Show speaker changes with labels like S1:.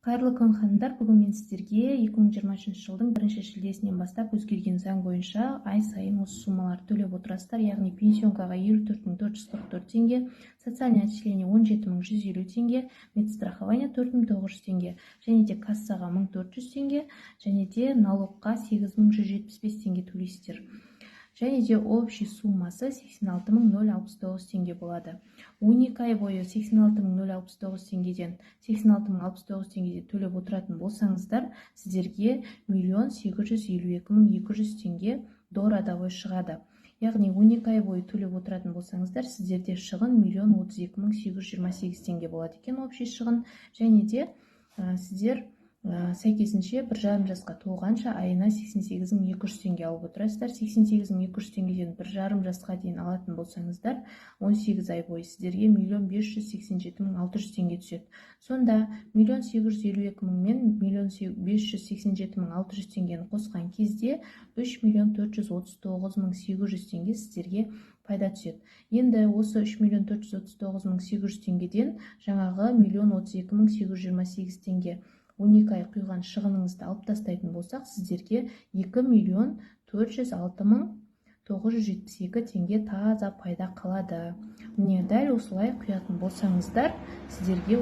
S1: Қайырлы күн, ханымдар! Бүгін мен сіздерге 2023 жылдың 1 шілдесінен бастап өзгерген заң бойынша ай сайын осы суммаларды төлеп отырасыздар, яғни пенсионкаға 54 444 теңге, социальный отчисление 17 150 теңге, медстрахование 4900 теңге және де кассаға 1400 теңге және де налогқа 8175 теңге төлейсіздер. Және де общий суммасы 86 069 теңге болады. 12 ай бойы 86 069 теңгеден, 86 069 теңгеден төлеп отыратын болсаңыздар, сіздерге 1 852 200 теңге до родовой шығады. Яғни 12 ай бойы төлеп отыратын болсаңыздар, сіздерде шығын 1 032 828 теңге болады екен, общий шығын. Және де сіздер сәйкесінше 1,5 жасқа толғанша айына 88 200 теңге алып отырасыздар. 88 200 теңгеден 1,5 жасқа дейін алатын болсаңыздар, 18 ай бойы сіздерге 1 587 600 теңге түседі. Сонда 1 852 000 мен 1 587 600 теңгені қосқан кезде 3 439 800 теңге сіздерге пайда түседі. Енді осы 3 439 800 теңгеден жаңағы 1 032 828 теңге 12 ай құйған шығыныңызды алып тастайтын болсақ, сіздерге 2 миллион 406 мың 972 теңге таза пайда қалады. Міне, дәл осылай құятын болсаңыздар, сіздерге